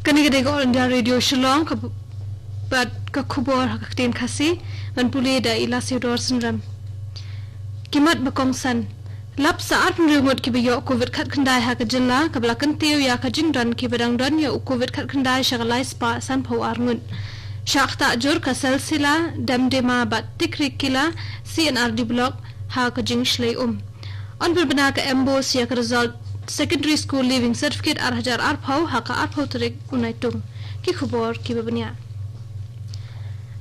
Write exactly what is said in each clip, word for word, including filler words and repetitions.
Kane ka dei ka All India Radio Shillong, ka b-, bad ka khubor ha ka ktien Khasi, ban pule da i Lasiewdor Synrem. Ki mat ba kongsan. Lap sa arphew hynriew ngut kiba ïoh covid khatkhyndai ha ka jylla, kaba la kyntiew ïa ka jingdon kiba dang don ïa u covid khatkhyndai sha ka lai spah sanphew ar ngut. Shah ktah jur ka Silsila Damdema bad Tikri Kila C and R D Block ha ka jingshlei um. Yn pynbna ka MBOSE ïa ka result Secondary School Leaving Certificate ar hajar arphew ha ka arphew tarik u Naitung. Ki khubor kiba bniah.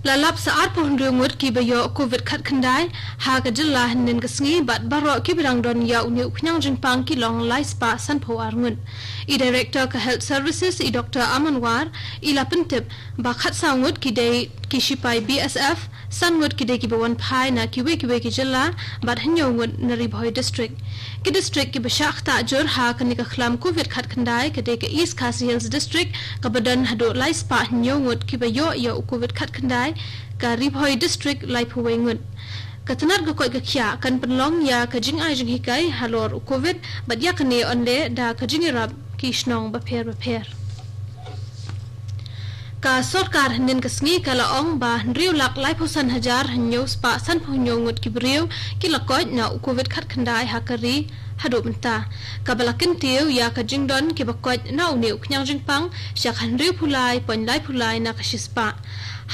La lap sa arphew hynriew ngut kiba ïoh covid khatkhyndai ha ka jylla hynnin ka sngi, bad baroh kiba dang don ïa une u khñiang jingpang ki long lai spah sanphew ar ngut. I Director ka Health Services, i Doctor Aman War, i la pyntip ba khatsaw ngut ki dei ki shipai BSF, san ngut ki dei kiba wan phai na kiwei kiwei ki jylla, bad hynñiew ngut na Ri Bhoi District. Ki district kiba shah ktah jur ha kane ka khlam covid khatkhyndai ka dei ka East Khasi Hills District, kaba don haduh lai spah hynñiew ngut kiba ïoh ïa u covid khatkhyndai, ka Ri Bhoi District laiphew wei ngut. Ka tnat ka koit ka khiah kan pynlong ïa ka jingai jinghikai halor u covid, bad ïa kane yn leh da ka jingïarap ki shnong bapher bapher. Ka sorkar hynnin ka sngi ka la ong ba hynriew lak laiphew san hajar hynñiew spah sanphew hynñiew ngut ki briew ki la koit na u covid khatkhyndai ha ka ri haduh mynta, kaba la kyntiew ïa ka jingdon kiba koit na une u khñiang jingpang sha ka hynriewphew lai point laiphew lai na ka shispah.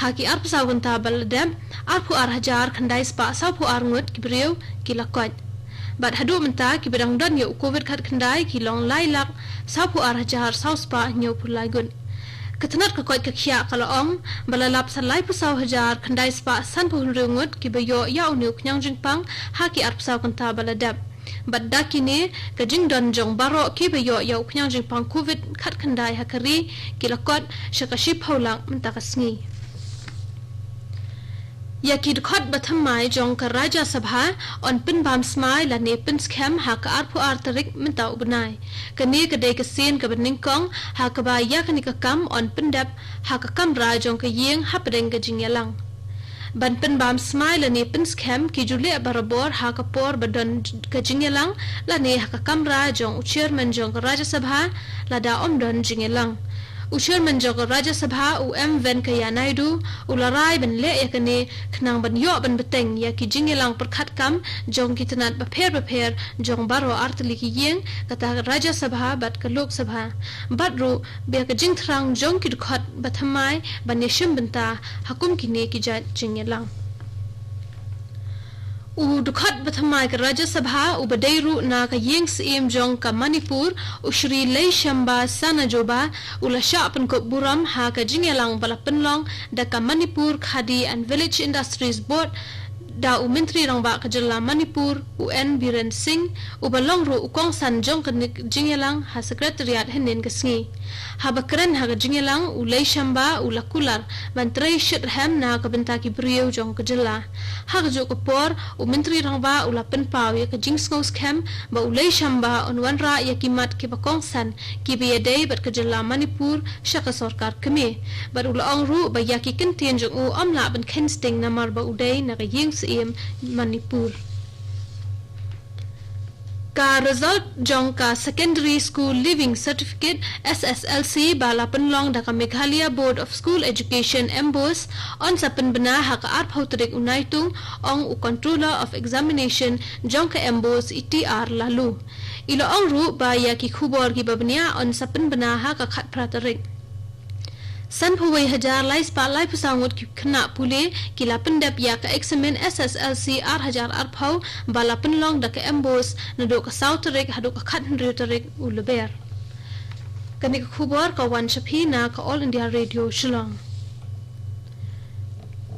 Ha ki arphew saw kynta ba la dep, arphew ar hajar khyndai spah sawphew ar ngut ki briew ki la koit. Bad haduh mynta kiba dang don ïa u covid khatkhyndai ki long lai lak sawphew ar hajar saw spah hynñiewphew lai ngut. Ka tnat ka koit ka khiah ka la ong ba la lap sa laiphew saw hajar khyndai spah sanphew hynriew ngut kiba ïoh ïa une u khñiang jingpang ha ki arphew saw kynta ba la dep. Bad da kine, ka jingdon jong baroh kiba ïoh ïa u khñiang jingpang covid khatkhyndai ha ka ri ki la kot sha ka shiphew lak mynta ka sngi. Ïa ki dkhot ba thymmai jong ka Rajya Sabha yn pynbam smai lane pynskhem ha ka arphew ar tarik mynta u bnai. Kane ka dei ka sien kaba nyngkong ha kaba ïa kane ka kam yn pyndep ha ka kamra jong ka ïing hapdeng ka jingïalang. Ban pynbam smai lane pynskhem ki ju leh barabor ha ka por ba don ka jingïalang lane ha ka kamra jong u chairman jong ka Rajya Sabha lada ym don jingïalang. U chairman jong ka Rajya Sabha, u M Venkaiah Naidu, u la rai ban leh ïa kane khnang ban ïoh ban bteng ïa ki jingïalang pyrkhat kam jong ki tnat bapher bapher jong baroh artylli ki ïing, kata ka Rajya Sabha bad ka Lok Sabha. Bad ruh ba ïa ka jingthrang jong ki dkhot ba thymmai ban ïashim bynta ha kum kine ki jait jingïalang. U dkhot ba thymmai ka Rajya Sabha uba dei ruh na ka ïing syiem jong ka Manipur, u Shri Leishemba Sanajaoba, u la shah pynkup burom ha ka jingïalang ba la pynlong da ka Manipur Khadi and Village Industries Board, da u Myntri Rangbah ka jylla Manipur, u N Biren Singh, uba long ruh u kongsan jong kane ka jingïalang ha Secretariat hynnin ka sngi. Haba kren ha ka jingïalang, u Leishemba u la kular ban trei shitrhem na ka bynta ki briew jong ka jylla. Ha kajuh ka por, u Myntri Rangbah u la pynpaw ïa ka jingsngewskhem ba u Leishemba un wanrah ïa ki mat kiba kongsan kiba ïadei bad ka jylla Manipur sha ka sorkar kmie. Bad u la ong ruh ba ïa ki kyntien jong u ym lah ban kheiñ sting namar ba u dei na ka ïing syiem Manipur. Ka result jong ka Secondary School Leaving Certificate, S S L C, ba la pynlong da ka Meghalaya Board of School Education, MBOSE, yn sa pynbna ha ka arphew tarik u Naitung, ong u Controller of Examination jong ka MBOSE, i T R Laloo. I la ong ruh ba ïa ki khubor kiba bniah yn sa pynbna ha ka khatphra tarik. Sanphew wei hajar lai spah laiphew saw ngut ki khynnah pule ki la pyndep ïa ka eksamin S S L C ar hajar arphew ba la pynlong da ka MBOSE naduh ka saw tarik haduh ka khathynriew tarik u Lber. Kane ka khubor ka wan sha phi na ka All India Radio Shillong.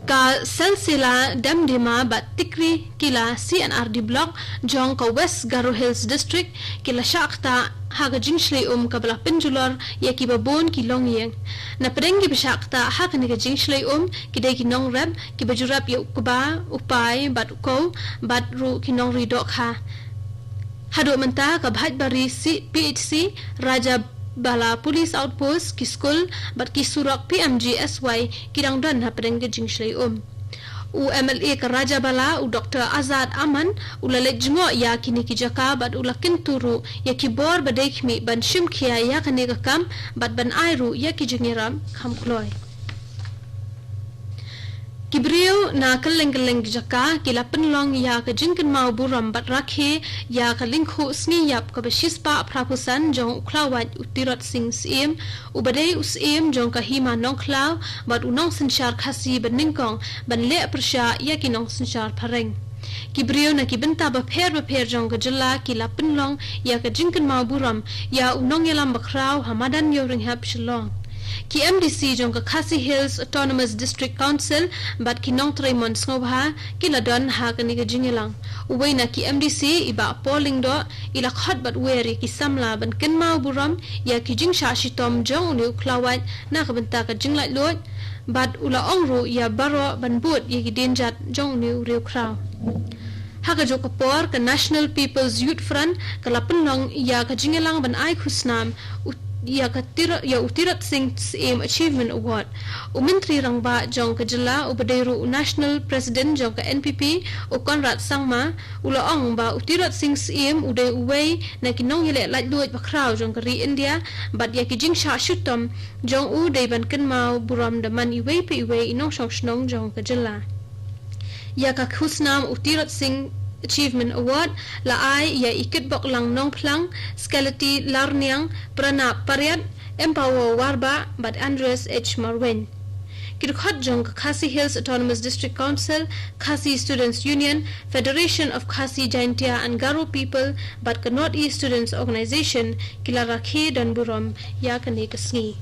Ka Silsila Damdima bad Tikri Kila C and R D Block jong ka West Garo Hills District ki la shah ktah ha ka jingshlei um kaba la pynjulor ïa kiba bun ki longïing. Na pdeng kiba shah ktah ha kane ka jingshlei um ki dei ki nongrep kiba ju rep ïa u kba, u pai bad u khaw bad ruh ki nongri dohkha. Haduh mynta ka Bhaitbari C, P H C, Rajabala Police Outpost, ki skul bad ki surok P M G S Y ki dang don hapdeng ka jingshlei um. U M L A ka Rajabala, u Doctor Azad Aman, u la leit jngoh ïa kine ki jaka bad u la kyntu ruh ïa ki bor ba dei khmih ban shim khia ïa kane ka kam bad ban ai ruh ïa ki jingïarap kham kloi. Ki briew na kylleng kylleng ki jaka ki la pynlong ïa ka jingkynmaw burom bad rakhe ïa ka lyngkhuh sngi ïap kaba shispah phra phew san jong u Khlawait u Tirot Sing Syiem, u ba dei u Syiem jong ka Hima Nongkhlaw bad u nongsynshar Khasi ba nyngkong ban leh pyrshah ïa ki nongsynshar phareng. Ki briew na ki bynta bapher bapher jong ka jylla ki la pynlong ïa ka jingkynmaw burom ïa u nongïalam bakhraw ha madan Ïewrynghep Shillong. Ki M D C jong ka Khasi Hills Autonomous District Council bad ki nongtrei mon sngewbha ki la don ha kane ka jingïalang. Uwei na ki M D C, i Bah Paul Lyngdoh, i la khot bad wer ïa ki samla ban kynmaw burom ïa ki jingshah shitom jong une u Khlawait na ka bynta ka jinglaitluid, bad u la ong ruh ïa baroh ban bud ïa ki dienjat jong une u riewkhraw. Ha kajuh ka por, ka National People's Youth Front ka la pynlong ïa ka jingïalang ban ai khusnam u, ïa ka Tiro-, ïa u Tirot Sing Syiem Achievement Award. U Myntri Rangbah jong ka jylla, u ba dei ruh u National President jong ka N P P, u Conrad Sangma, u la ong ba u Tirot Sing Syiem u dei uwei na ki nongïaleh laitluid bakhraw jong ka ri India, bad ïa ki jingshah shitom jong u dei ban kynmaw burom da man iwei pa iwei i nongshong shnong jong ka jylla. Ïa ka khusnam u Tirot Sing Achievement Award la ai ïa i Kitboklang Nongphlang, Skeleti Larniang, Pranab Pariat, Empower Warbah bad Andreas H Marwein. Ki dkhot jong ka Khasi Hills Autonomous District Council, Khasi Students Union, Federation of Khasi Jaintia and Garo People bad ka North East Students Organization ki la rakhe don burom ïa kane ka sngi.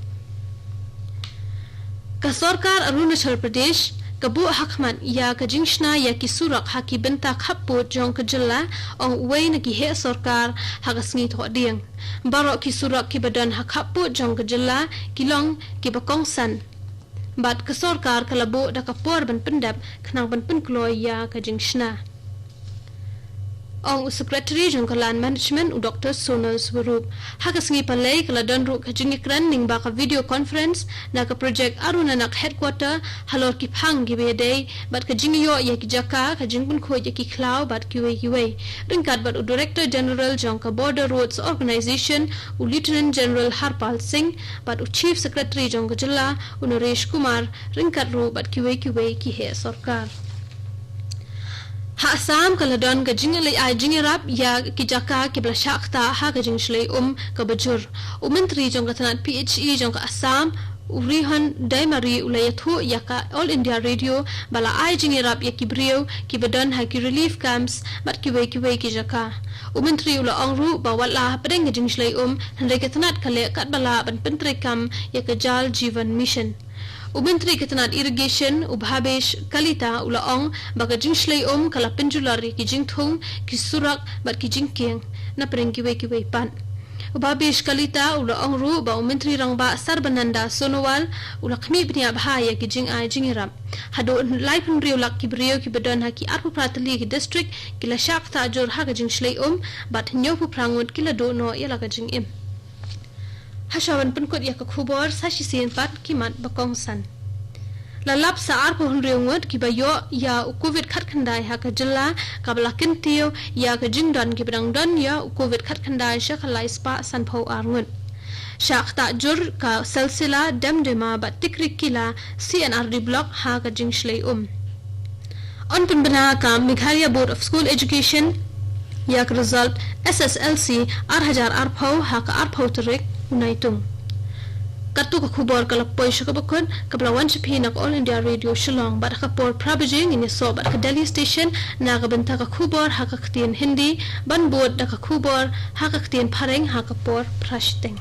Ka sorkar Arunachal Pradesh ka buh ha khmat ïa ka jingshna ïa ki surok ha ki bynta khappud jong ka jylla, ong uwei na ki heh sorkar ha ka sngi Thohdieng. Baroh ki surok ki ba don ha khappud jong ka jylla ki long ki ba kongsan. Bad ka sorkar ka la buh da ka por ban pyndep khnang ban pynkloi ïa ka jingshna, ong u Secretary jong ka Land Management, u Doctor Sonal Swarup. Ha ka sngi Palei ka la don ruh ka jingïakren lyngba ka video conference na ka project Arunanak Headquarter halor ki phang ki ba ïadei bad ka jingïoh ïa ki jaka, ka jingpynkhuid ïa ki khlaw bad kiwei kiwei, ryngkat bad u Director General jong ka Border Roads Organization, u Lieutenant General Harpal Singh, bad u Chief Secretary jong ka jylla, u Naresh Kumar, ryngkat ruh bad kiwei kiwei ki heh sorkar. Ha Assam ka la don ka jingleit ai jingïarap ïa ki jaka ki ba la shah ktah ha ka jingshlei um ka ba jur. U Myntri jong ka tnat P H E jong ka Assam, u Rihon Daimari, u la ïathuh ïa ka All India Radio ba la ai jingïarap ïa ki briew ki ba don ha ki relief camps bad kiwei kiwei ki jaka. U Myntri u la ong ruh ba wat la hapdeng ka jingshlei um, hynrei ka tnat ka leh katba lah ban pyntreikam ïa ka Jal Jeevan Mission. U Myntri ka tnat Irrigation, u Bhabesh Kalita, u la ong ba ka jingshlei um ka la pynjulor ïa ki jingthung, ki surok bad ki jingkieng na pdeng kiwei kiwei pat. U Bhabesh Kalita u la ong ruh ba u Myntri Rangbah Sarbananda Sonowal u la khmih bniah bha ïa ki jingai jingïarap. Haduh laiphew hynriew lak ki briew ki ba don ha ki arphew phra tylli ki district ki la shah ktah jur ha ka jingshlei um, bad hynñiewphew phra ngut ki la duh noh ïa la ka jingim. Hashwa ban pynkut ïa ka khubor, sa shisien pat ki mat ba kongsan. La lap sa arphew hynriew ngut ki ba ïoh ïa u Covid khatkhyndai ha ka jylla, kaba la kyntiew ïa ka jingdon ki ba dang don ïa u Covid khatkhyndai sha ka lai spah sanphew ar ngut. Shah ktah jur ka Silsila, Demdema bad Tikrikilla C and R D block ha ka jingshlei um. Yn pynbna ka Meghalaya Board of School Education ïa ka result S S L C ar hajar arphew ha ka arphew tarik u Naitung. Katto ka khubor ka la poi sha kaba kut, kaba la wan sha phi na ka All India Radio Shillong, bad ha ka por phra baje ngin ïasoh bad ka Delhi Station na ka bynta ka khubor ha ka ktien Hindi, ban bud da ka khubor ha ka ktien Phareng ha ka por phra shiteng.